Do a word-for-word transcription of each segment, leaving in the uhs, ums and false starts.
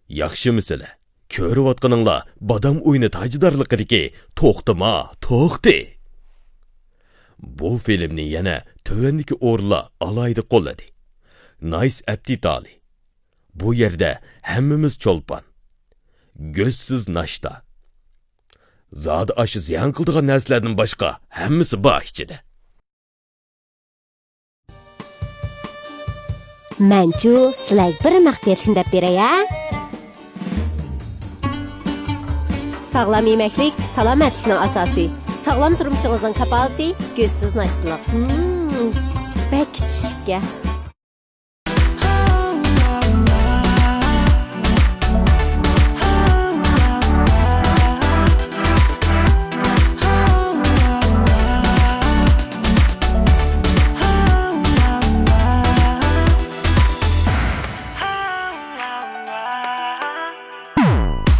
ياخشىمۇسىلەر؟ كۆرۈۋاتقىنىڭلار بادام ئويۇنى تاجدارلىقىدىكى توختىما، توختى! بۇ فىلىمنى يەنە تۆۋەندىكى ئورۇنلار ئالاھىدە قوللىدى. نايس ئەپتى تالى. بۇ يەردە ھەممىمىز چولپان. گۆشسىز ناشتا. زادى ئاشۇ زىيان قىلىدىغان نەرسىلەردىن باشقا ھەممىسى بار ئىچىدە. مەنچۇ سىلەرگە بىر مەخپىيەتلىكنى دەپ بېرەي ھە. ساغلام يېمەكلىك سالامەتلىكنىڭ ئاساسى. ساغلام تۇرمۇشىڭىزنىڭ كاپالىتى گۆشسىز ناشتىلىق. مم، بەك ئىچىشلىككەن.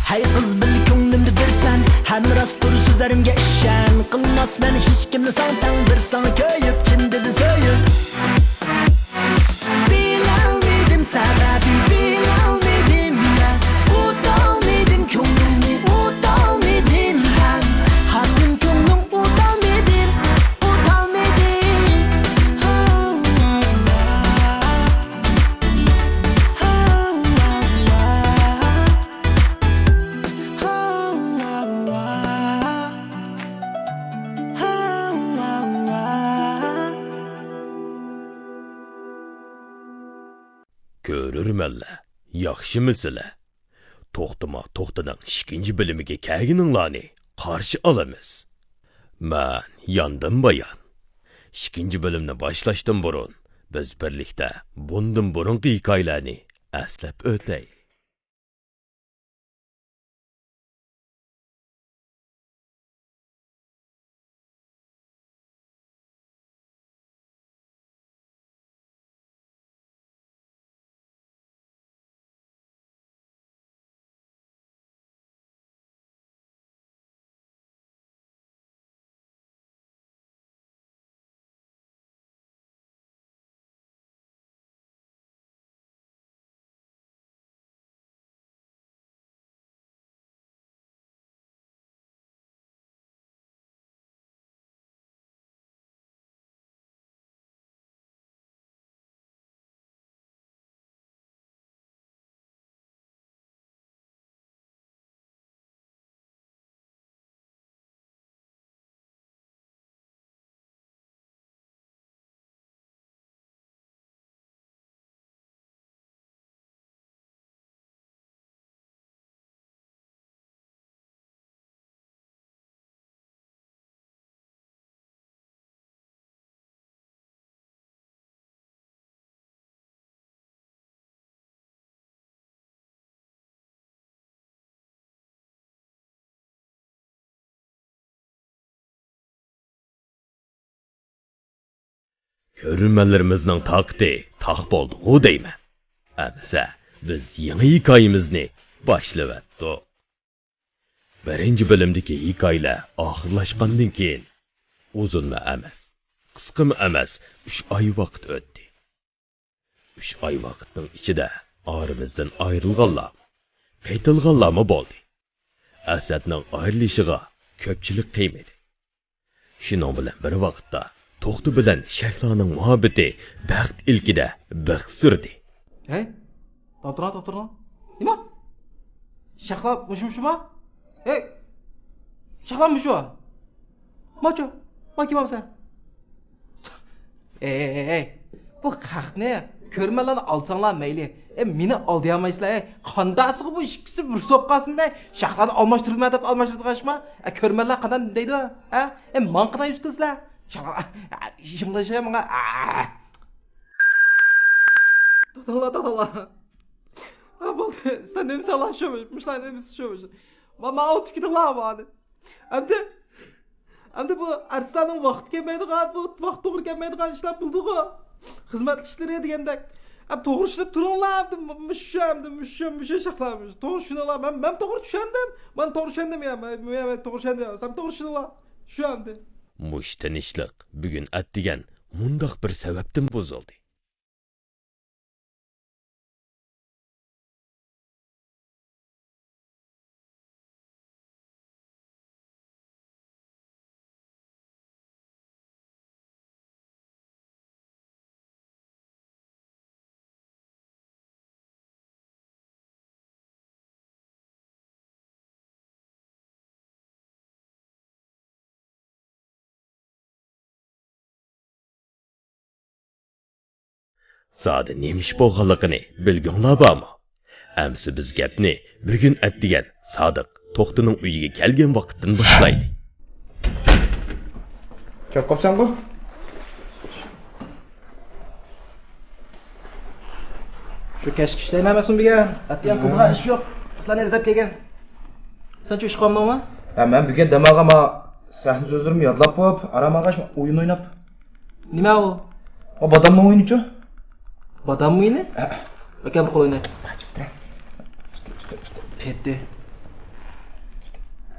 ھەي قىز بىل كۆڭلۈمنى بىرسەن، ھەم راست تۇر سۆزلىرىمگە ئىشەن. قىلماسمەن ھېچكىمنى ساڭا تەڭ، بىر ساڭا كۆيۈپ، چىن دىلدىن سۆيۈپ. بىلەلمىدىم سەۋەبى، بىلەلمىدىم مەن. ئۇتالمىدىم كۆڭلۈڭنى، ئۇتالمىدىم ھەم. خاتىن كۆڭلۈڭ ئۇتالمىدىم، ئۇتالمىدىم. كۆرۈرمەنلەر، ياخشىمۇسىلەر؟ توختىما توختىنىڭ ئىككىنچى بۆلۈمىگە كەلگىنىڭلارنى قارشى ئالىمىز. مەن ياندىم بايان. ئىككىنچى بۆلۈمنى باشلاشتىن بۇرۇن، بىز بىرلىكتە بۇندىن بۇرۇنقى ھېكايىلەرنى ئەسلەپ ئۆتەيلى. كۆرۈرمەنلىرىمىزنىڭ تاقىتى تاق بولدىغۇ دەيمەن. ئەمىسە بىز يېڭى ھېكايىمىزنى باشلىۋەتتۇق. بىرىنچى بۆلۈمدىكى ھېكايىلەر ئاخىرلاشقاندىن كېيىن، ئۇزۇنمۇ ئەمەس، قىسقىمۇ ئەمەس، ئۈچ ئاي ۋاقىت ئۆتتى. ئۈچ ئاي ۋاقىتنىڭ ئىچىدە ئارىمىزدىن ئايرىلغانلارمۇ، قېتىلغانلارمۇ بولدى. ئەسەتنىڭ ئايرىلىشىغا كۆپچىلىك قىيمىدى. شۇنىڭ بىلەن بىر ۋاقىتتا، توختى بىلەن شەھلانىڭ مۇھەببىتى بەخت ئىلكىدە بىخ سۈردى. ھەي، توختىرىڭ، توختىرىڭ. نېمە؟ شەھلا مۇشۇ، مۇشۇما؟ ھەي، شەھلا مۇشۇ. ماچۇ، ما كىم سەن؟ ئەي، ئەي، ئەي، ئەي. بۇ خەقنى كۆرمەنلەرنى ئالساڭلار مەيلى. ئەي، مېنى ئالدىيالمايسىلەر، ئەي. قانداقسىغۇ بۇ ئىككىسى بىر سوققانسىنى، شەھلانى ئالماشتۇرىمەن دەپ ئالماشتۇرىدىغان ئىشما؟ ئەي، كۆرمەنلەر قانداق دەيدۇ؟ ھە؟ ئەي، ماڭا قانداق يۈز قىلىسىلەر؟ شەھلا، ئىشىڭلار ماڭا. توختاڭلار، توختاڭلار. ھە، بولدى. سىلەر نېمىسى ئالاشۇ؟ مۇشۇلار نېمىسى شۇ؟ ما، ما ئوتۇپ كېتىڭلار، مانى. ئەمدى، ئەمدى بۇ ئەرتىسلەرنىڭ ۋاقتى كەلمەيدىغان، بۇ ۋاقىت توغرا كەلمەيدىغان ئىشلار بولىدىغۇ. خىزمەت ئىشلىرى دېگەندەك. ئەم، توغرا چۈشىنىپ تۇرۇڭلار، ئەمدى مۇ-، مۇشۇ، ئەمدى مۇشۇ، مۇشۇ شەھلا، مۇشۇ. توغرا چۈشىنىڭلار. مەن، مەن توغرا چۈشەندىم. مەن توغرا چۈشەندىم يا، مەن، مەن، مەن توغرا چۈشەندىم. سەن توغرا چۈشىنىڭلار. شۇ ئەمدى. مۇشۇ تىنچلىق بۈگۈن ئەتىگەن مۇنداق بىر سەۋەبتىن بۇزۇلدى. زادى نېمە ئىش بولغانلىقىنى بىلگۈڭلار بارمۇ؟ ئەمسە بىز گەپنى بۈگۈن ئەتىگەن سادىق توختىنىڭ ئۆيىگە كەلگەن ۋاقىتتىن باشلايلى. كەپ قاپسەنغۇ؟ شۇ كەچكە ئىشلەيمەن مەسۇم بىگە. ئەتىگەن قىلىدىغان ئىش يوق. سىلەرنى ئىزدەپ كەلگەن. سەن شۇ ئىش قىلمامۇ؟ ھە، مەن بۈگۈن دەم ئالغان، ما سەھنە سۆزلىرىمنى يادلاپ قويۇپ، ئارام ئالغاچ ئويۇن ئويناپ. نېمە ئۇ؟ ئا، بادامنىڭ ئويۇنىچۇ؟ بادام ئويۇنى؟ ھە. ئاكا، بىر قول ئويناي. پېتى.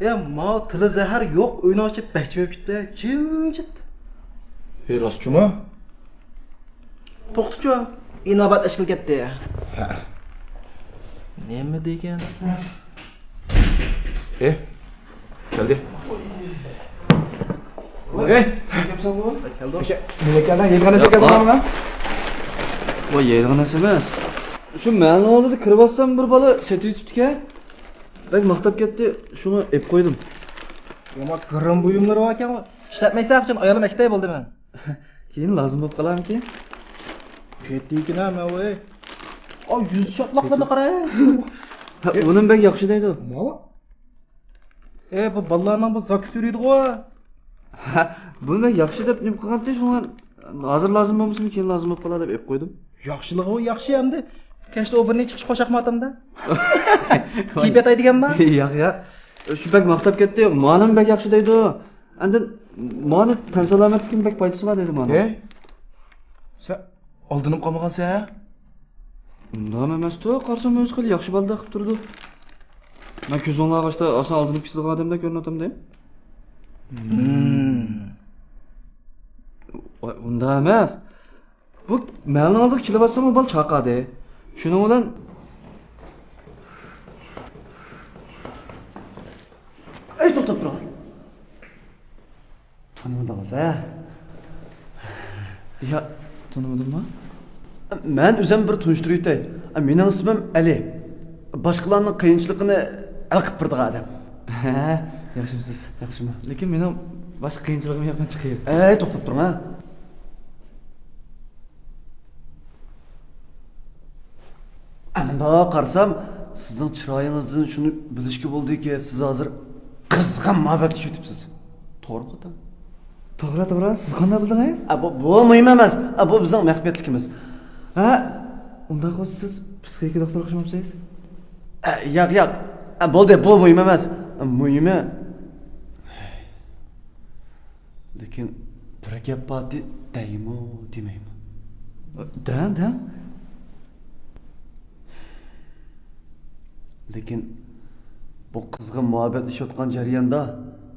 يا، ما تىلى زەھەر يوق، ئۆينىڭ ئىچى بەك جىمىپ كېتىپتۇ، جىمجىت. ھېي، راستچۇمۇ؟ توختىچۇ، ئىناۋەت ئەشكىل كەتتى. ھە. نېمە دېگەن؟ ئېھ، كەلدى. ئېھ، كەلدى. نېمە كەلدى؟ يېگەن نەرسە كەلدى ماڭا. ۋاي، يەيدىغان نەرسە ئەمەس. شۇ مەننىڭ ئالدىدا كىرىۋاتسام، بىر بالا سېتىۋېتىپتىكەن. بەك ماختاپ كەتتى، شۇڭا ئېلىپ قويدۇم. يامان گىرىم بۇيۇملىرى باركەن. ئىشلەتمەيسەن ئاخشام، ئايالىم ئەكېتەي بولدى مەن. كېيىن لازىم بولۇپ قالارمىكىن؟ كەتتىكىن ھە مەن ۋاي. ئاۋ، يۈز شاپلاقلىرىنى قارا. ھە، ئۇنىمۇ بەك ياخشى دەيدۇ. ماۋۇ؟ ئە، بۇ بالىلارنىڭ بۇ زاكىسى يۈرىدىغۇ. ھە، بۇنى بەك ياخشى دەپ نېمە قىلغانتى، شۇڭا ھازىر لازىم بولمىسىمۇ كېيىن لازىم بولۇپ قالار دەپ ئېلىپ قويدۇم. ياخشىلىقى ياخشى ئەمدى. كەچتە ئۇ بىرنى چىقىش قوشاقمۇ ئاتامدا. كىيىپ ياتاي دېگەنما؟ ياق، ياق. شۇ بەك ماختاپ كەتتى. مانىمۇ بەك ياخشى دەيدۇ. ئاندىن مانا تەن سالامەتلىكىمگە بەك پايدىسى بار دەيدۇ مانا. ھەي، سەن ئالدىنىپ قالمىغانسەن ھە؟ ئۇنداق ئەمەستۇ، قارىسام ئۆزى خېلى ياخشى بالىدەك قىلىپ تۇرىدۇ. مەن كۆزۈڭلارغا ئاشتا ئاسان ئالدىنىپ كېتىدىغان ئادەمدەك كۆرۈنۈۋاتامدۇ؟ ھىم. ۋاي، ئۇنداق ئەمەس. بۇ مەننىڭ ئالدىغا كېلىۋاتسىمۇ بالا چاقادى. شۇنىڭ بىلەن. ئەي، توختاپ تۇرۇڭ. تونۇمىدىڭىز ھە؟ يا، تونۇمىدىمما؟ مەن ئۆزۈم بىر تونۇشتۇرۇۋېتەي. مېنىڭ ئىسمىم ئەلى. باشقىلارنىڭ قىيىنچىلىقىنى ھەل قىلىپ بېرىدىغان ئادەم. ھە، ياخشىمۇسىز؟ ياخشىمۇ؟ لېكىن مېنىڭ باشقا قىيىنچىلىقىم يوق، مەن چىقىپ. ئەي، توختاپ تۇرۇڭ ھە. ئەمدى قارىسام، سىزنىڭ چىرايىڭىزدىن شۇنى بىلىشكە بولىدۇكى، سىز ھازىر قىزغىن مۇھەببەتلىشىۋېتىپسىز. توغرىمۇ خاتا؟ توغرا، توغرا. سىز قانداق بىلدىڭىز؟ ئە، بۇ، بۇ مۇھىم ئەمەس. ئە، بۇ بىزنىڭ مەخپىيەتلىكىمىز. ھە؟ ئۇنداق بولسا سىز پسىخىكا دوختۇرغا ئوخشىمامسىز؟ ئە، ياق، ياق. ئە، بولدى، بۇ مۇھىم ئەمەس. ئە، مۇھىمى، لېكىن بىر گەپ باردى، دەيمۇ، دېمەيمۇ؟ دەڭ، دەڭ. لېكىن بۇ قىزغىن مۇھەببەتلىشىۋاتقان جەرياندا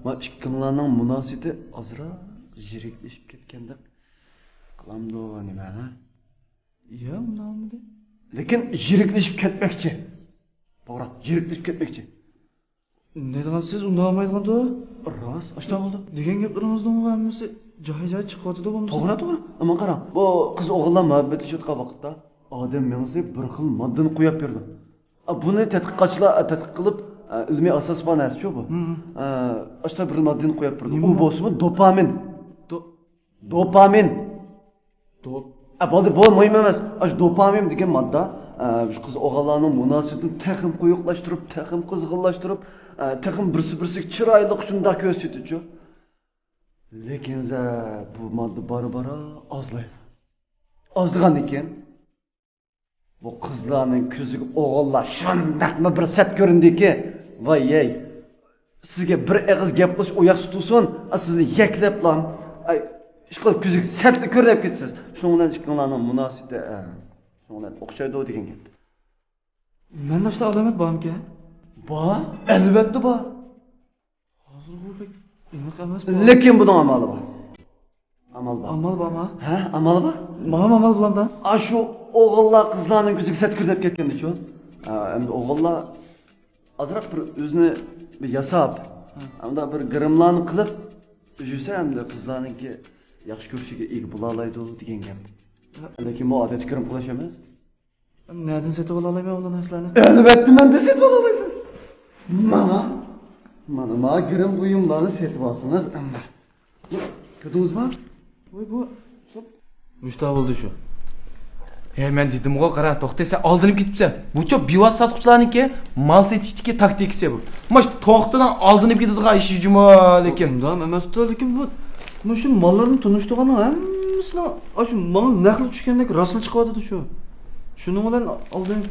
ما ئىككىڭلارنىڭ مۇناسىۋىتى ئازراق يىرىكلىشىپ كەتكەندەك قىلامدۇ نېمە، ھە؟ ياق، ئۇنداق بولمىدى. لېكىن يىرىكلىشىپ كەتمەكچى. توغرا، يىرىكلىشىپ كەتمەكچى. نېمە دەيدىغانسىز، ئۇنداق بولمايدىغاندۇ؟ راست، ئاشۇنداق بولىدۇ. دېگەن گەپلىرىڭىزنىڭ ھەممىسى جايى-جايى چىقىۋاتىدۇ بولمىسا. توغرا، توغرا. ئەمما قاراڭ، بۇ قىز ئوغۇللار مۇھەببەتلىشىۋاتقان ۋاقىتتا ئادەم مېڭىسى بىر خىل ماددىنى قويۇپ بېرىدۇ. ئا، بۇنى تەتقىقاتچىلار، ئا، تەتقىق قىلىپ، ئا، ئىلمىي ئاساسى بار نەرسىچۇ بۇ. ھىم. ئا، ئاشۇنداق بىر ماددىنى قويۇپ بېرىدۇ. نېمە ئۇ بۇ؟ بولسىمۇ دوپامىن. دو-، دوپامىن. دوپ-، ئە، بولدى، بۇ مۇھىم ئەمەس. ئاشۇ دوپامىن دېگەن ماددا، ئە، شۇ قىز ئوغۇللارنىڭ مۇناسىۋىتىنى تېخىمۇ قويۇقلاشتۇرۇپ، تېخىمۇ قىزغىنلاشتۇرۇپ، ئە، تېخىمۇ بىرسى بىرسىگە چىرايلىق شۇنداق كۆرسىتىدۇچۇ. لېكىن زە-، بۇ ماددا بارا-بارا ئازلايدۇ. ئازلىغاندىن كېيىن بۇ قىزلارنىڭ كۆزىگە ئوغۇللار شۇنداقمۇ بىر سەت كۆرۈندىكى، ۋاي-يەي، سىزگە بىر ئېغىز گەپ قىلىش ئۇياقسىز تۇرسۇن، سىزنى يەكلەپلا، ئاي، ئىشقىلىپ كۆزىگە سەتلا كۆرۈنۈپ كېتىسىز. شۇنىڭ بىلەن ئىككىڭلارنىڭ مۇناسىۋىتى، ئە، شۇنىڭ بىلەن ئوخشايدۇ دېگەن گەپ. مەندە ئاشۇنداق ئالامەت بارمىكەن؟ بار، ئەلۋەتتە بار. ھازىر بۇ بەك ئېنىق ئەمەس بۇ. لېكىن بۇنىڭ ئامالى بار. ئامال بار. ئامال بارمۇ؟ ھە، ئامال بار. ماڭا ئامال بولامدا؟ ئاشۇ ئوغۇللار قىزلارنىڭ كۆزىگە سەت كۆرۈنۈپ كەتكەندىچۇ؟ ھە، ئەمدى ئوغۇللار ئازراق بىر ئۆزىنى بىر ياساپ، ھە، ئەمدى بىر گىرىملارنى قىلىپ يۈرسە، ئەمدى قىزلارنىڭكى ياخشى كۆرۈشىگە ئىگە بولالايدۇ دېگەن گەپ. ھە. لېكىن بۇ ئادەتتە گىرىم قىلىش ئەمەس. نەدىن سېتىۋالالايمەن ئۇ نەرسىلەرنى؟ ئەلۋەتتە، مەندىن سېتىۋالالايسىز. مانا، مانا، مانا گىرىم بۇيۇملارنى سېتىۋالسىڭىز، ئەمما. كۆردىڭىزمۇ؟ ۋاي، بۇ، مۇشۇنداق بولدى شۇ. ھەي، مەن دېدىمغۇ، قارا، توختى، سەن ئالدىنىپ كېتىپسەن. بۇ چوپ بىۋاسىتە ساتقۇچىلارنىڭكى مال سېتىشتىكى تاكتىكىسى بۇ. ماش توختىنىڭ ئالدىنىپ كېتىدىغان ئىشى جۇمۇ، لېكىن. ئۇنداق ئەمەستۇ، لېكىن بۇ، مۇشۇ ماللارنى تونۇشتۇرغاننىڭ ھەممىسىنىڭ ئاشۇ ماڭا نەقلى چۈشكەندەك راسلا چىقىۋاتىدۇ شۇ. شۇنىڭ بىلەن ئالدىن.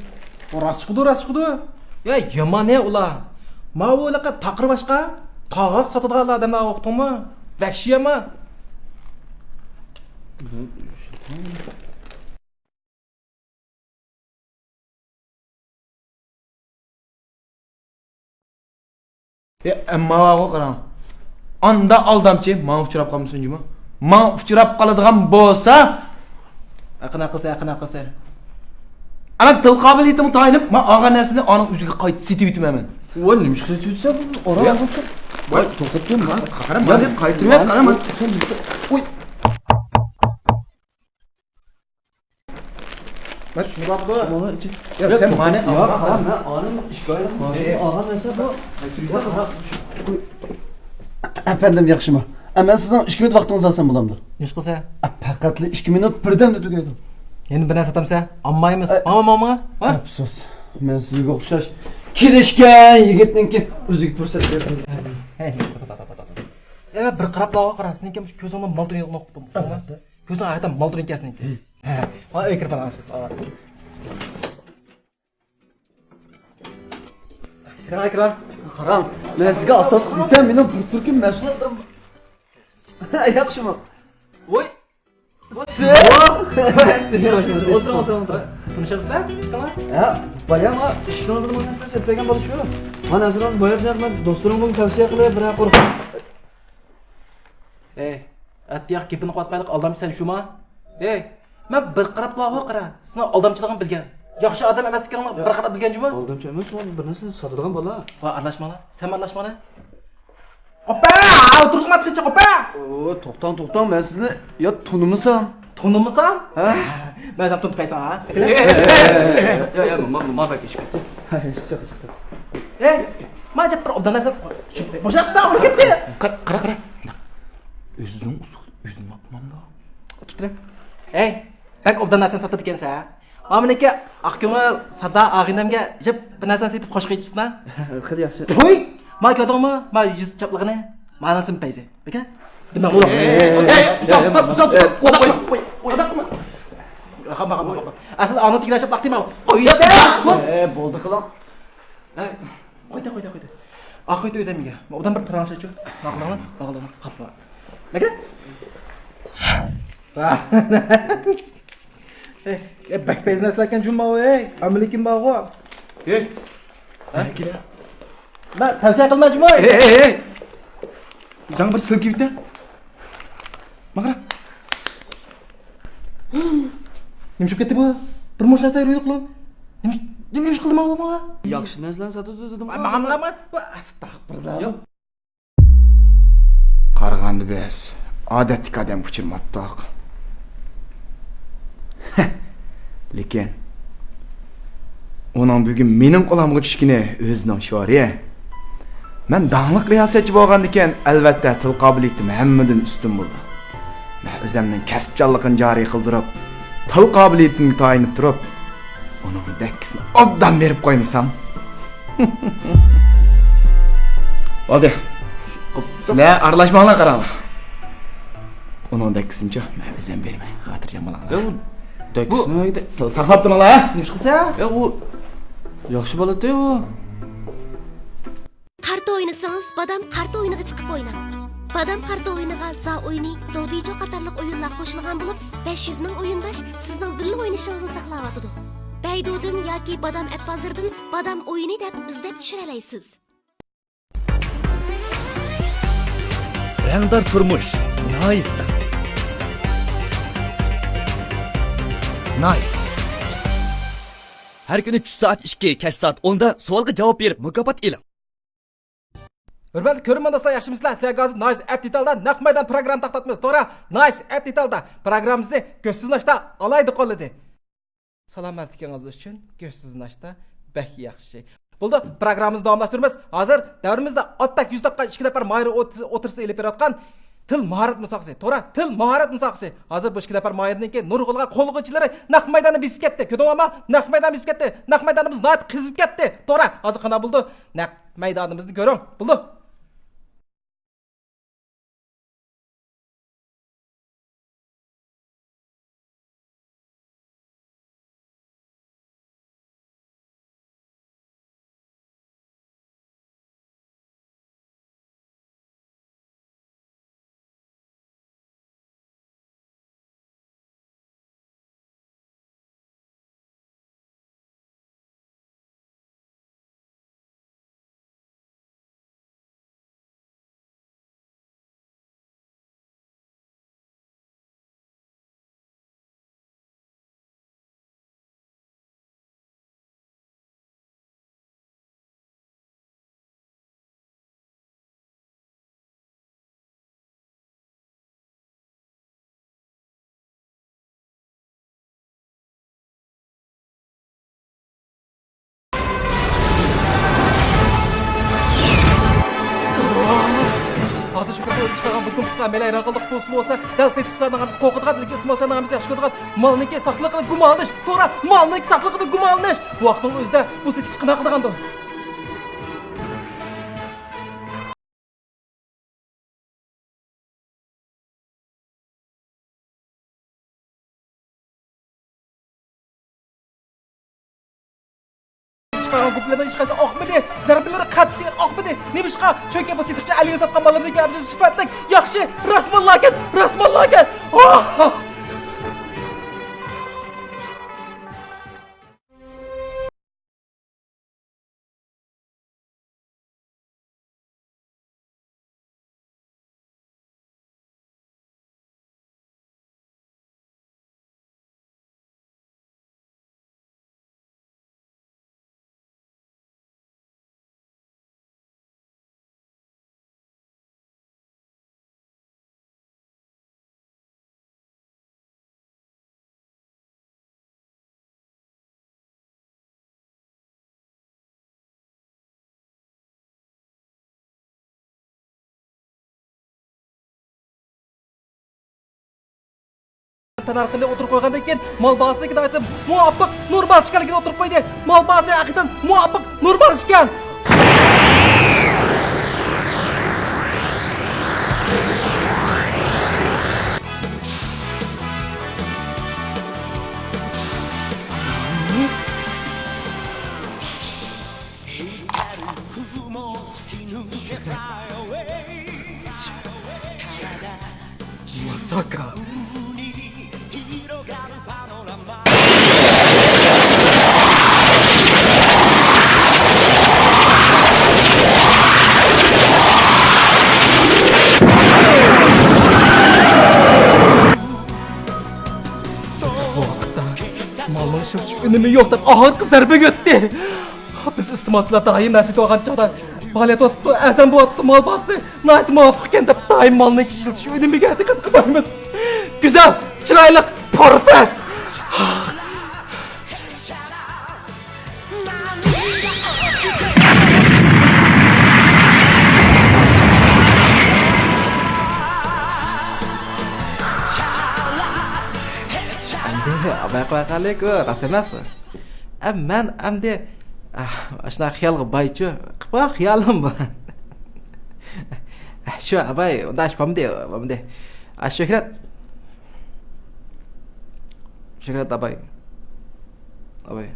ئۇ راست چىقىدۇ، راست چىقىدۇ. يا، يامان ھە ئۇلار. ماۋۇ ھېلىقى تاقىر باشقا، تاغاق ساتىدىغان ئادەملەر ئۇقتۇڭمۇ؟ ۋەھشىي يامان. ئە، ئەمما بارغۇ قاراڭ. ئاندا ئالدامچى ماڭا ئۇچراپ قالمىسۇن جۇمۇ. ماڭا ئۇچراپ قالىدىغان بولسا، ئەقىنا قىلسا، ئەقىنا قىلسا. ئانا تىل قابىلىيىتىمگە تايىنىپ، مەن ئالغان نەرسىنى ئانىڭ ئۆزىگە قايتا سېتىۋېتىمەن مەن. ۋاي، نېمە ئىش قىلىۋېتىۋاتىسەن بۇ؟ ئوراپ ئالغانسەن. ۋاي، توختاپ تۇر، مانا. قارا، مانا، قايتۇرۇۋەت، قارا، مانا. سەن بىر، ئۇي. مانا شۇنداق بۇ. مانا ئىچى. يا، سەن مانا يا، ئالغان قارا، مەن ئانىڭ ئىككى ئايلىق مائاشىنى ئالغان نەرسە بۇ. ئەپەندىم، ياخشىمۇ؟ ئە، مەن سىزنىڭ ئىككى مىنۇت ۋاقتىڭىزنى ئالسام بولامدۇ؟ نېمە قىلسا؟ ئە، پەقەتلا ئىككى مىنۇت بىردەمدە تۈگەيدۇ. يەنە بىر نەرسە ساتامسە؟ ئالمايمىز. ئە، ماڭا، ماڭا، ماڭا. ھە؟ ئەپسۇس. مەن سىزگە ئوخشاش كېلىشكەن يىگىتنىڭكى ئۆزىگە پۇرسەت بېرىدۇ. ھەي، ھەي، توختا، توختا، توختا، توختا. ئە، بىر قاراپلا قارا، سېنىڭكى مۇشۇ كۆزۈڭدىن مال تۇرۇۋاتقان ئوقۇپتۇم. ئەلۋەتتە. كۆزۈڭ ھەقىقەتەن مال تۇرۇۋاتقان سېنىڭكى. ھە. ھە، ئەي، كىرىپ بار. كىرىڭ، كىرىڭ. قاراڭ، مەن سىزگە ئاساسلىق دېسەم، مېنىڭ بىر تۈركۈم مەشغۇلاتلىرىم بار. ياخشىمۇ؟ ۋوي. سىز؟ ئولتۇرۇڭ، ئولتۇرۇڭ، ئولتۇرۇڭ. تونۇشامسىلەر؟ ھە، بايام ئىشىكنىڭ ئالدىدا ماڭا نەرسىلەر سېتىپ بەرگەن بالا شۇ. مانا ھازىر، ھازىر بايام مەن دوستلىرىمغا تەۋسىيە قىلىپ، بىرەر قۇر. ئەي، ئەتىياق گېپىنى قىلىۋاتقانلىق ئالدامچى سەن شۇما؟ ئەي، مەن بىر قاراپ بارغۇ قارا، سېنىڭ ئالدامچىلىقىڭنى بىلگەن. ياخشى ئادەم ئەمەسلىكىڭنى بىر قاراپ بىلگەن جۇمۇ. ئالدامچى ئەمەس، مانا بىر نەرسە ساتىدىغان بالا. ۋاي، ئارىلاشماڭلار، سەن ئارىلاشماڭلار. قوپە! ئولتۇرغۇزما تىقىنچە، قوپە! ئو، توختاڭ، توختاڭ، مەن سىزنى يا تونۇمىسام. تونۇمىسام؟ ھە؟ مەن سەن تونۇپ قايساڭ، ھە؟ ئەي، ئەي، ئەي، ئەي، ئەي، ئەي، ئەي، ما، ما، ما، بەك ئىشىك. ھە، ئىشىك، ئىشىك. ئەي، ما، جاپپار ئوبدان نەرسە. شۇ، بوشاپ تۇتاڭ، ئۇرۇپ كەتتى. قارا، قارا، قارا. ئۆزىنىڭ ئۇسۇلى، ئۆزىنىڭ ئاپمامدا. تۇتۇپ تۇرۇڭ. ئەي، بەك ئوبدان نەرسىنى ساتىدىكەنسەن، ھە؟ مانا مېنىڭكى ئاق كۆڭۈل سادا ئاغىنەمگە جىپ بىر نەرسىنى سېتىپ خوش قىلىپسىز-نا. خېلى ياخشى. ھوي! ما كۆردۈڭمۇ؟ ما يۈز چاپلىقىنى. مانىڭسىمۇ پەيزى. بەكە؟ دېمە، ئۇلۇغ. ئەي، ئەي، ئەي، ئەي، ئۇزات، ئۇزات، ئۇزات، ئۇزات. ئەسلى ئانىڭ تېگىگە چاپلاق دېمە. قوي، قوي. ئەي، بولدى قىلىڭ. قويدى، قويدى، قويدى. ئاق قويدى ئۆزەمگە. ئۇدان بىر پاراڭ شۇچۇ. باغلىما، باغلىما. قاپلا. نەگە؟ ئەي، ئەي، بەك پەيزى نەرسىلەركەن جۇمما، ئەي. ئەمىلىكىم بارغۇ. ئەي. ھە؟ مەن تەۋسىيە قىلماي جۇمما. ئەي، ئەي، ئەي. جاڭ بىر سىلكىۋىتە. ماڭا قارا. نېمە ئىش بولۇپ كەتتى بۇ؟ بىر مۇشۇ نەرسە يۈرۈيدۇقلۇ. نېمە، نېمە ئىش قىلدى ماڭا بۇ ماڭا؟ ياخشى نەرسىلەرنى ساتىدۇ دېدىم. ماڭا، ماڭا، ماڭا. ئەستەغپۇرۇللا. قارىغاندا بىز ئادەتتىكى ئادەمگە ئۇچرىماپتۇق. لېكىن ئۇنىڭ بۈگۈن مېنىڭ قولۇمغا چۈشكىنى ئۆزىنىڭ شورى. مەن داڭلىق رىياسەتچى بولغاندىكىن، ئەلۋەتتە، تىل قابىلىيىتىم ھەممىدىن ئۈستۈن بولىدۇ. مەن ئۆزۈمنىڭ كەسىپچانلىقىنى جارى قىلدۇرۇپ، تىل قابىلىيىتىمگە تايىنىپ تۇرۇپ، ئۇنىڭ دەككىسىنى ئوبدان بېرىپ قويمىسام. بولدى. سىلەر ئارىلاشماڭلار، قاراڭلار. ئۇنىڭ دەككىسىنىچۇ، مەن ئۆزۈم بېرىمەن. خاتىرجەم بولۇڭلار. يا، ئۇ دەككىسىنى بۇ، سا-، ساقلاپ تۇرۇڭلار، ھە؟ نېمە ئىش قىلسا؟ يا، ئۇ ياخشى بالىتى ئۇ. قارتا ئوينىسىڭىز، بادام قارتا ئويۇنىغا چىقىپ ئويناڭ. بادام قارتا ئويۇنىغا زا ئويۇنى، دودىجو قاتارلىق ئويۇنلار قوشۇلغان بولۇپ، بەش يۈز مىڭ ئويۇنداش سىزنىڭ بىللە ئوينىشىڭىزنى ساقلاۋاتىدۇ. بەيدۇدىن ياكى بادام ئەپ بازىرىدىن بادام ئويۇنى دەپ ئىزدەپ چۈشۈرەلەيسىز. رەڭدار تۇرمۇش نايستا. نايس. ھەر كۈنى چۈش سائەت ئىككى، كەچ سائەت ئوندا سوئالغا جاۋاب بېرىپ مۇكاپات ئېلىڭ. ھۆرمەتلىك كۆرۈرمەن دوستلار، ياخشىمۇسىلەر؟ سىلەرگە ھازىر نايس ئەپ دېتالدا نەق مەيدان پروگرامما تارقىتىمىز، توغرا؟ نايس ئەپ دېتالدا پروگراممىسى گۆشسىز ناشتا ئالايدۇ قوللىدى. سالامەتلىكىڭىز ئۈچۈن گۆشسىز ناشتا بەك ياخشى. بولدى، پروگراممىمىزنى داۋاملاشتۇرىمىز. ھازىر دەۋرىمىزدە ئاتتەك يۈز تاپقان ئىككى نەپەر ماھىر ئوت-، ئوتتۇرىسىدا ئېلىپ بېرىۋاتقان تىل ماھارەت مۇسابىقىسى، توغرا، تىل ماھارەت مۇسابىقىسى. ھازىر بۇ ئىككى نەپەر ماھىرنىڭكى نۇرغۇنلىغان قوللىغۇچىلىرى نەق مەيداننى بېسىپ كەتتى. كۆردۈڭلارمۇ؟ نەق مەيدان بېسىپ كەتتى. نەق مەيدانىمىز ناھايىتى قىزىپ كەتتى. توغرا، ھازىر قانداق بولىدۇ؟ نەق مەيدانىمىزنى كۆرۈڭ. بولدى. ھازىر شۇ كۈنى ئۆزى چىقارغان بۇ گۇمپىسىغا مەيلى ھەيران قالدۇق، بۇ ئۇسۇل بولسا دەل سېتىقچىلارنىڭ ھەممىسى قورقىدىغان، لېكىن ئىستېمالچىلارنىڭ ھەممىسى ياخشى كۆرىدىغان مالنىڭكى ساقلىقىدا گۇمانلىنىش، توغرا، مالنىڭكى ساقلىقىدا گۇمانلىنىش. بۇ ۋاقىتنىڭ ئۆزىدە بۇ سېتىقچى قانداق قىلىدىغاندۇ؟ چىقارغان گۇمپىلىرىنىڭ ھېچقايسىسى ئاقمىدى، زەربىلىرى قەتئىي ئاقمىدى. نېمىشقا؟ چۈنكى بۇ سېتىقچى ئەلگە ساتقان ماللىرىنىڭكى ھەممىسى سۈپەتلىك، ياخشى، راس ماللاركەن، راس ماللاركەن. ئاھ! تەننەرخىنى ئوتتۇرىغا قويغاندىن كېيىن، مال باھاسىنىڭكى ناھايىتى مۇۋاپىق، نورمال ئىكەنلىكىنى ئوتتۇرىغا قويدى. مال باھاسى ھەقىقەتەن مۇۋاپىق، نورمال ئىكەن. ماساكا. بۇ ۋاقىتتا مالنىڭ ئىشلىتىش ئۈنۈمى يوق دەپ ئاخىرقى زەربە يەتتى. بىز ئىستېمالچىلار دائىم نەرسە سېتىۋالغان چاغدا پائالىيەت بولۇپتۇ، ئەرزان بولۇپتۇ، مال باھاسى ناھايىتى مۇۋاپىق ئىكەن دەپ دائىم مالنىڭ ئىشلىتىش ئۈنۈمىگە دىققەت قىلمايمىز. گۈزەل، چىرايلىق، پۇرفەس. ئەمدى ئاباي قىلىۋاتقانلىك ئۇ راست ئەمەس. ئە، مەن ئەمدى، ئە، ئاشۇنداق خىيالغا بايچۇ. قىپا خىيالىم بار. شۇ، ئاباي، ئۇنداق ئىش بارمىدى، بارمىدى. ئە، شۆھرەت. شۆھرەت ئاباي. ئاباي.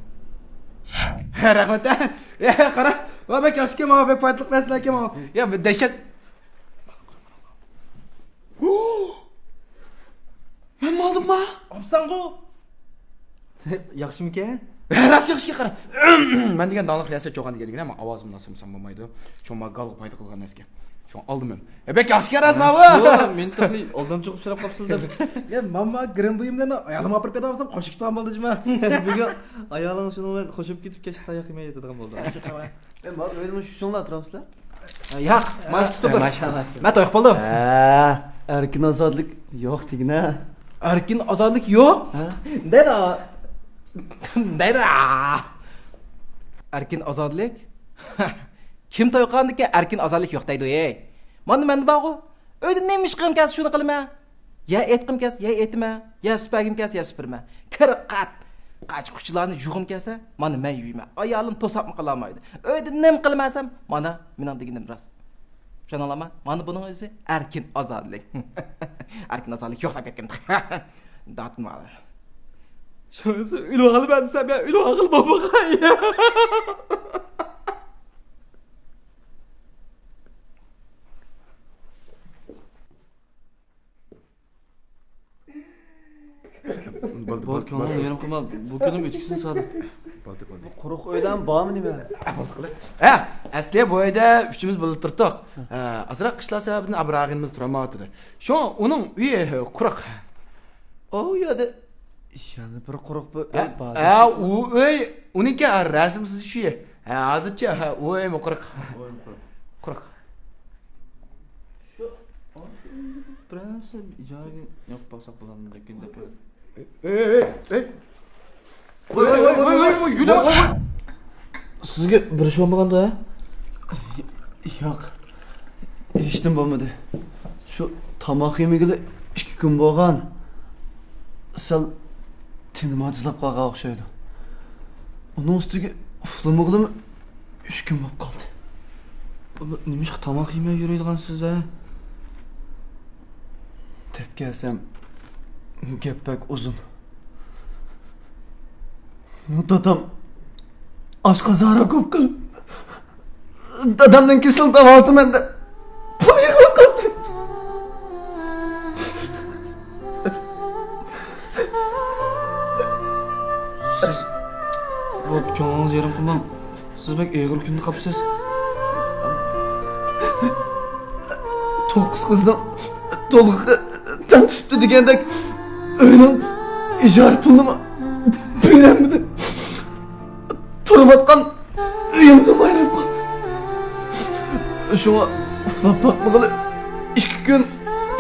رەھمەت، ئە. ئە، قارا. ۋا، بەك ياخشىكەن، ماڭا بەك پايدىلىق نەرسىلەركەن، ماڭا. يا، بىر دەھشەت. مەنمۇ ئالدىمما؟ ئاپساڭغۇ. ياخشىمىكەن؟ راست ياخشىكەن، قارا. مەن دېگەن داڭلىق رىياسەت چوغان دېگەن دېگىنە، ماڭا ئاۋازىمنى ئاسمىسام بولمايدۇ. شۇڭا ماڭا گالغا پايدا قىلغان نەرسىكەن. شۇڭا ئالدىم مەن. ئە، بەك ياخشىكەن راست ماۋۇ. مېنى تېخى ئالدامچىغا ئۇچراپ قاپسىز دەپ. يا، ماما گىرىم بۇيۇملىرىنى ئايالىمغا ئاپىرىپ بېرىۋالسام، خوش ئىككى تام بولدى جۇما. بۈگۈن ئايالىڭ شۇنىڭ بىلەن خوشۇپ كېتىپ، كەچتە تاياق يېمەي ياتىدىغان بولدى. ئە، ما-، ئۆيدىمۇ شۇشۇڭلار تۇرامسىلەر؟ ياق، ماشىنا تۇتۇپ. ماشىنا. مەن تويۇق بولدۇم. ھە، ئەركىن ئازادلىق يوق دېگىنە. ئەركىن ئازادلىق يوق؟ ھە؟ دەيدۇ. دەيدۇ. ئەركىن ئازادلىق؟ كىم توي قىلغاندىكىن ئەركىن ئازادلىق يوق دەيدۇ، ئەي؟ مانا مەندە بارغۇ. ئۆيدە نېمە ئىش قىلغۇم كەلسە، شۇنى قىلىمەن. يا ئېيتقۇم كەلسە، يا ئېيتىمەن. يا سۈپەگۈم كەلسە، يا سۈپۈرىمەن. كىر قات، قاچا-قۇچىلارنى يۇغۇم كەلسە، مانا مەن يۇيىمەن. ئايالىم توساپمۇ قالالمايدۇ. ئۆيدە نېمە قىلىمەن دېسەم، مانا مېنىڭ دېگىنىم راست. چۈشەندىڭلارمۇ؟ مانا بۇنىڭ ئۆزى ئەركىن ئازادىلىك. ئەركىن ئازادىلىك يوق دەپ كەتكەن. داتىم. شۇنىسى ئۆلۈۋالىمەن دېسەم يا، ئۆلۈۋالغىلى بولمىغان يا. بولدى، بولدى، بولدى، كۆڭلۈڭنى يېرىم قىلما، بۇ كۈنۈم ئۆتكۈسىنى سادىق. بولدى، بولدى. قۇرۇق ئۆيلەرمۇ بارمۇ نېمە؟ ھە، ئەسلى بۇ ئۆيدە ئۈچىمىز بىللە تۇراتتۇق. ھە، ئازراق ئىشلار سەۋەبىدىن ئابراغىنىمىز تۇرالمايۋاتىدۇ. شۇڭا ئۇنىڭ ئۆيى قۇرۇق. ئۇ يەردە يەنە بىر قۇرۇق بىر ئۆي بار. ھە، ئۇ ئۆي، ئۇنىڭكى رەسىمسىز شۇ. ھە، ھازىرچە، ھە، ئۇ ئۆيمۇ قۇرۇق. ئۇ ئۆيمۇ قۇرۇق. قۇرۇق. شۇ، بىرەرسى ئىجارىگە يېپىپ باقساق بولامدىكىن دەپ ئويلىدىم. ئەي، ئەي، ئەي، ئەي. ۋاي، ۋاي، ۋاي، ۋاي، ۋاي، ۋاي، يۈرمە، ۋاي، ۋاي. سىزگە بىر ئىش بولمىغاندۇ، ھە؟ ياق، ھېچنېمە بولمىدى. شۇ تاماق يېمىگىلى ئىككى كۈن بولغان. سەل تېنىم ئاجىزلاپ قالغان ئوخشايدۇ. ئۇنىڭ ئۈستىگە ئۇخلىمىغىلىمۇ ئۈچ كۈن بولۇپ قالدى. نېمىشقا تاماق يېمەي يۈرىدىغانسىز، ھە؟ دەپ كەلسەم، گەپ بەك ئۇزۇن. دادام ئاشقازان راكى بولۇپ قېلىپ، دادامنىڭ كېسىلىنى داۋالىتىمەن دەپ پۇل يىغىۋاتاتتىم. سىز بۇ كۆڭلىڭىزنى يېرىم قىلماڭ. سىز بەك ئېغىر كۈندە قاپسىز. توققۇز قىزنىڭ تولغىقى تەڭ چۈشۈپتۇ دېگەندەك، ئۆينىڭ ئىجارە پۇلىنىمۇ بېرەلمىدىم. تۇرۇۋاتقان ئۆيۈمدىن ئايرىلىپ قالدىم. شۇڭا ئۇخلاپ باقمىغىلى ئىككى كۈن،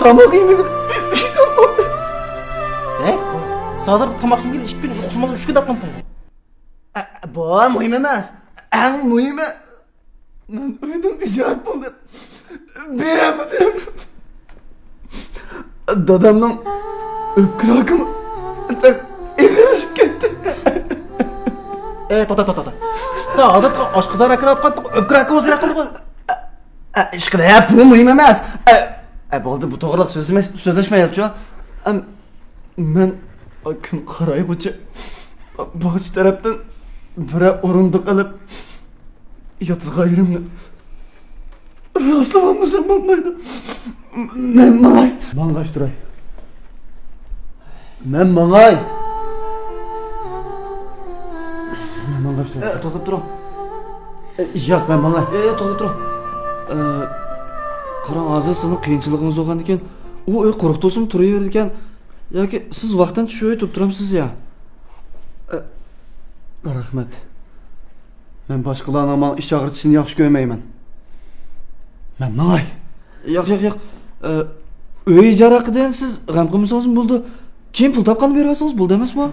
تاماق يېمىگىلى ئۈچ كۈن بولدى. ھەي، سەن ھازىر تاماق يېمىگىلى ئىككى كۈن، ئۇخلىمىغىلى ئۈچ كۈن دەپ قالدىڭغۇ. ئە، بۇ مۇھىم ئەمەس. ئەڭ مۇھىمى، مەن ئۆينىڭ ئىجارە پۇلىنى بېرەلمىدىم. دادامنىڭ ئۆپكە راكىمۇ ئېغىرلىشىپ كەتتى. ئەي، توختا، توختا، توختا. سەن ھازىرقى ئاشقازان راكىنى ئاتقانتىڭ، ئۆپكە راكى ھازىر ئاتقانتىڭ. ئە، ئىشقىلىپ، بۇ مۇھىم ئەمەس. ئە، ئە، بولدى، بۇ توغرىلىق سۆزلىمەي، سۆزلەشمەيلىچۇ. ئەم، مەن كۈن قارايغۇچە باغچە تەرەپتىن بىرەر ئورۇندۇق ئېلىپ، ياتىدىغان يېرىمنى راسلىۋالمىسام بولمايدۇ. مەن ماڭاي. ماڭغاچ تۇراي. مەن ماڭاي. مەن ماڭغاچ تۇراي. ئە، توختاپ تۇرۇڭ. ئە، ياق، مەن ماڭاي. ئە، توختاپ تۇرۇڭ. ئە، قاراڭ، ھازىر سىزنىڭ قىيىنچىلىقىڭىز بولغاندىكىن، ئۇ ئۆي قۇرۇق تۇرسىمۇ تۇرۇۋېرىدىكەن. ياكى سىز ۋاقتىنچە شۇ ئۆيدە تۇرۇپ تۇرامسىز يا؟ ئە، رەھمەت. مەن باشقىلارنىڭ ماڭا ئىچ ئاغرىتىشىنى ياخشى كۆرمەيمەن. مەن ماڭاي. ياق، ياق، ياق. ئە، ئۆي ئىجارە ھەققىدە سىز غەم قىلمىسىڭىزمۇ بولىدۇ. كېيىن پۇل تاپقاندا بېرىۋەرسىڭىز بولىدۇ ئەمەسمۇ؟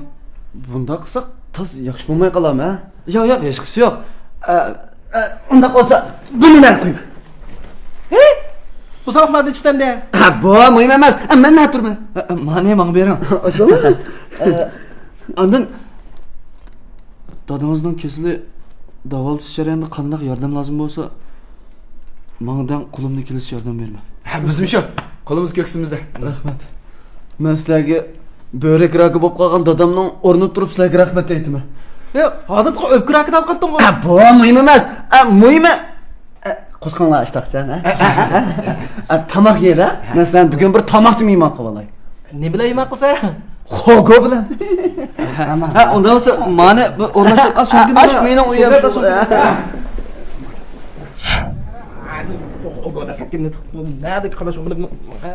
بۇنداق قىلساق تاس ياخشى بولماي قالامەن، ھە؟ ياق، ياق، ھېچقىسى يوق. ئە، ئە، ئۇنداق بولسا، بۇنى مەن قويىمەن. ھە؟ بۇ ساۋاق نەدىن چىقتى ئەمدى؟ ھە، بۇ مۇھىم ئەمەس. ئە، مەن نە تۇرىمەن؟ ئە، ئە، مانى ماڭا بېرىڭ. ئاشۇ؟ ئە، ئاندىن دادىڭىزنىڭ كېسىلى داۋالىتىش جەريانىدا قانداق ياردەم لازىم بولسا، ماڭا دەڭ، قولۇمدىن كېلىشىچە ياردەم بېرىمەن. ھە، بىزمۇ شۇ. قولىمىز كۆكسىمىزدە. رەھمەت. مەن سىلەرگە بۆرەك راكى بولۇپ قالغان دادامنىڭ ئورنىدا تۇرۇپ سىلەرگە رەھمەت ئېيتىمەن. يا، ھازىرقى ئۆپكە راكىنى ئاتقانتىڭغۇ؟ ھە، بۇ مۇھىم ئەمەس. ئە، مۇھىمى، ئە، قوشقاڭلار ئىشتاقچان، ھە؟ ئە، تاماق يەيلى. مەن سىلەرنى بۈگۈن بىر تاماقتا مېھمان قىلىۋالاي. نېمە بىلەن مېھمان قىلسا؟ خوگو بىلەن. ھە، ئۇنداق بولسا، مانا بىر ئورۇنلاشتۇرۇپ، ئاشۇ مېنىڭ ئۆيۈم. خوگو دەپ كەتكەن. نەدە قالاش، ھە؟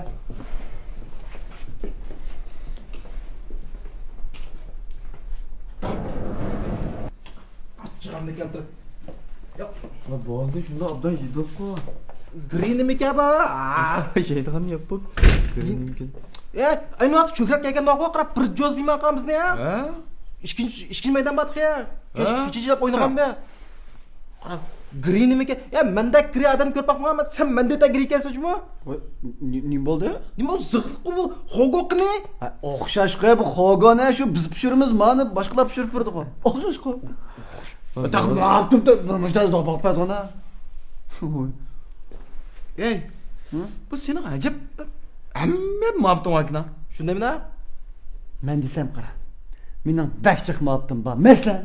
چىراغنى كەلتۈر. ياق. ۋە بولدى، شۇنداق ئوبدان يېدۇققۇ. گرىنىمىكەن بۇ؟ يەيدىغان يەپ بۇ. گرىنىمىكەن. ئەي، ئەينى ۋاقىت شۆھرەت كەلگەن ۋاقىت قاراپ بىر جوز بىمان قالمىسىنى يا. ھە؟ ئىككىنچى، ئىككىنچى مەيدان باتقى يا. ھە؟ كېچە، كېچە ئوينىغان بىز. قارا. گىرى نېمىكەن؟ يا، مەندەك گىرى ئادەم كۆرۈپ باقمىغانمەن. سەن مەندىن ئۆتە گىرى ئىكەنسەن جۇمۇ. ۋاي، نې-، نېمە بولدى؟ نېمە بۇ زىغلىققۇ بۇ؟ خوگوقنى؟ ھە، ئوخشاش قوي بۇ خوگونى، شۇ بىز پىشۇرىمىز، مانا باشقىلار پىشۇرۇپ بېرىدىغۇ. ئوخشاش قوي. تاق ماپتۇم، مۇشتاز دوپاق پەتونا. ئەي، ھە؟ بۇ سېنىڭ ئەجەب ھەممە ماپتۇڭ ئاكىنا. شۇندايمىنا؟ مەن دېسەم قارا. مېنىڭ بەك جىق ماپتۇم بار. مەسىلەن،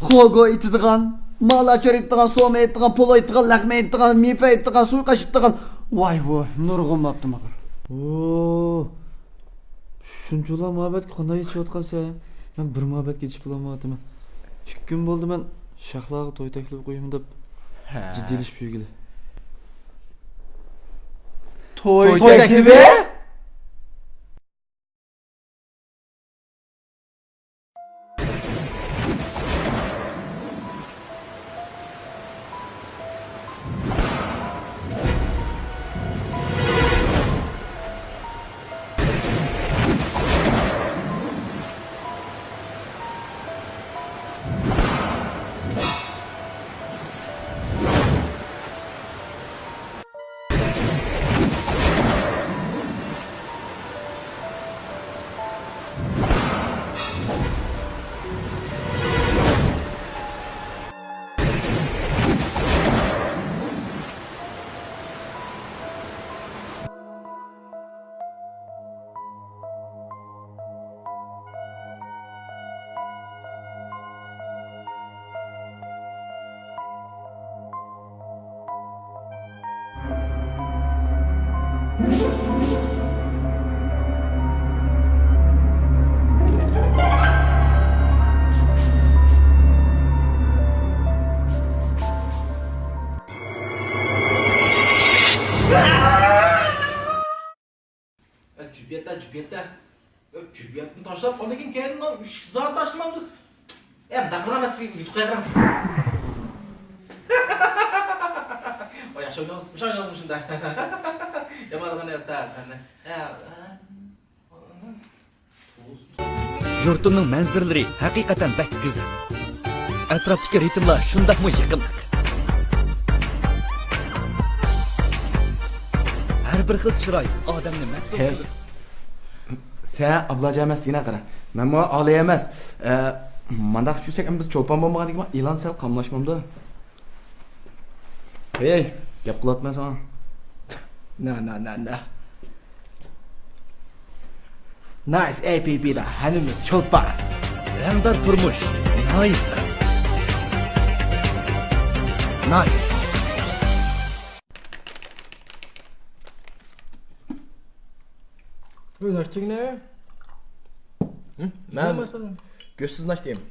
خوگو ئېيتىدىغان، مالا چۆرە ئېيتىدىغان، سوما ئېيتىدىغان، پولو ئېيتىدىغان، لەقمە ئېيتىدىغان، مىفە ئېيتىدىغان، سۇيقاش ئېيتىدىغان. ۋاي ۋۇ، نۇرغۇن ماپتۇم بار. ئوو، شۇنچىلا مۇھەببەتكە قانداق يېتىشىۋاتقانسەن؟ مەن بىر مۇھەببەتكە يېتىشىپ بولالمايۋاتىمەن. ئىككى كۈن بولدى مەن شاخلارغا توي تەكلىپى قويىمەن دەپ ھە. جىددىيلىشىپ يۈرگىلى. توي توي تەكلىپى؟ تەكلىپى؟ جۈپيەتتە، جۈپيەتتە. جۈپيەتنى تاشلاپ، ئاندىن كېيىن كەينىدىن ئۈچ زادى تاشلىمامدىز. ئە، مۇنداق قىلىمەن، سىز يۇتۇپ قويۇڭ. ۋاي، ياخشى ئوينىدىڭ، مۇشۇ ئوينىدىڭ شۇنداق. يامان قىلىۋەتتى، ھە. يۇرتۇمنىڭ مەنزىرىلىرى ھەقىقەتەن بەك گۈزەل. ئەتراپتىكى رىتىملار شۇنداقمۇ يېقىملىق. ھەر بىر خىل چىراي ئادەمنى مەست ھەي. قىلىدۇ. سەن ئابلاجان ئەمەس دېگىنە قارا. مەنمۇ ئالىي ئەمەس. ئە، مانداق چۈشسەك، ئەمما بىز چولپان بولمىغاندىكىن ئېلان سەل قاملاشمامدۇ؟ ھەي، گەپ قىلىۋاتىمەن ساڭا. نە، نە، نە، نە. نايس، ئەي پى پى دا، ھەممىمىز چولپان. رەڭدار تۇرمۇش، نايس. نايس. ئۆي، نەچچىگىنى؟ ھە؟ مەن گۆشسىز ناشتا يەيمەن.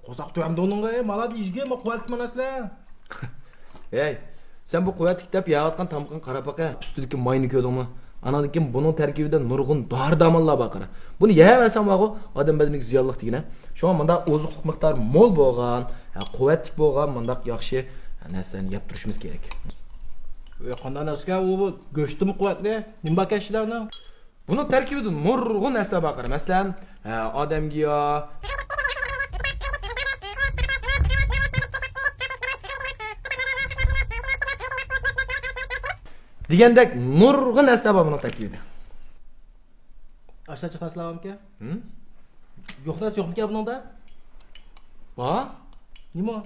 قورساق تۆۋەندە ئۇنىڭغا، مالادا يېگىن، ما قۇۋۋەتلىك مانا سىلەر. ھەي، سەن بۇ قۇۋۋەتلىك دەپ يەۋاتقان تامىقىڭغا قاراپ باقە. ئۈستىدىكى ماينى كۆردۈڭمۇ؟ ئاناندىن كېيىن بۇنىڭ تەركىبىدە نۇرغۇن دارى دەرمانلار بار قارا. بۇنى يەۋەرسەڭ بارغۇ، ئادەم بەدىنىگە زىيانلىق دېگىنە. شۇڭا مۇنداق ئوزۇقلۇق مىقدارى مول بولغان، ھە، قۇۋۋەتلىك بولغان مۇنداق ياخشى نەرسىلەرنى يەپ تۇرۇشىمىز كېرەك. ئۆي، قانداق نەرسىكەن ئۇ، بۇ گۆشتىمۇ قۇۋۋەتلىك؟ نېمە باركەن ئىچىدە ئۇنىڭ؟ بۇنىڭ تەركىبىدە نۇرغۇن نەرسىلەر بار قارا. مەسىلەن، ھە، ئادەمگە يا دېگەندەك نۇرغۇن نەرسىلەر بار بۇنىڭ تەركىبىدە. ئاشۇنداق جىق نەرسىلەر بارمىكەن؟ ھىم؟ يوق نەرسە يوقمىكەن بۇنىڭدا؟ بار. نېمە؟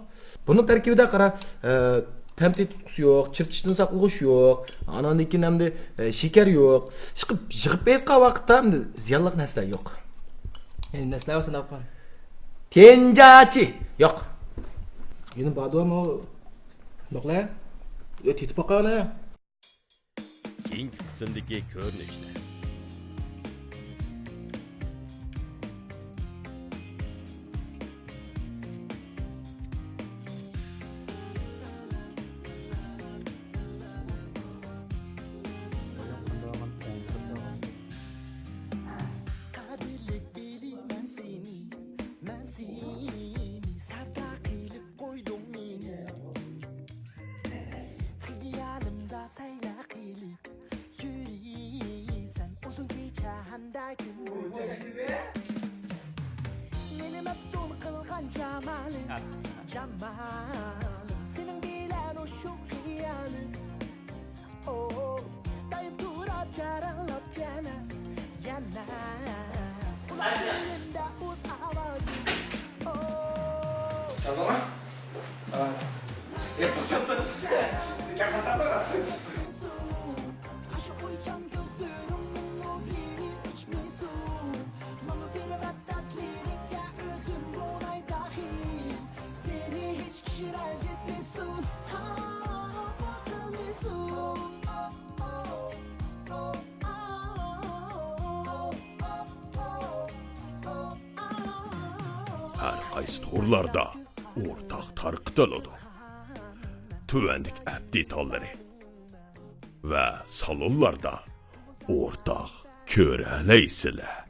بۇنىڭ تەركىبىدە قارا، ئە، تەم تېتىتقۇسى يوق، چىرىتىشتىن ساقلىغۇچ يوق، ئاناندىن كېيىن ئەمدى، ئە، شېكەر يوق. ئىشقىلىپ يىغىپ ئېيتقان ۋاقىتتا ئەمدى زىيانلىق نەرسىلەر يوق. ئەي، نەرسىلەر بار سانداققا؟ تېنجاچى. يوق. يەنە باردۇ ئەمما ئۇ. يوقلا. ئۆ، تېتىپ باقايلى. كېيىنكى قىسىمدىكى كۆرۈنۈشلەر. قەدىرلىك بىلىمەن سېنى، مەن سېنى سەۋدا قىلىپ قويدۇم مېنى. خىيالىمدا سەيلە قىلىپ يۈرىسەن ئۇزۇن كېچە ھەمدە كۈن بويى. مېنى مەپتۇن قىلغان جامالىڭ، جامالىڭ. دايىم تۇرار جاراڭلاپ يەنە، يەنە. قۇلاقلىرىمدا ئۆز ئاۋازىڭ. ئاشۇ ئويچان كۆزلىرىڭنىڭ نۇرلىرى ئۆچمىسۇن. ماڭا بېرىۋەت تەتلىرىڭگە، ئۆزۈم بولاي داخىل. سېنى ھېچ كىشى رەنجىتمىسۇن. ھا، باقمىسۇن. ھەر قايسى تورلاردا ئورتاق تارقىتىلىدۇ. تۆۋەندىكى ئەپ دېتاللىرى ۋە سالونلاردا ئورتاق كۆرەلەيسىلەر.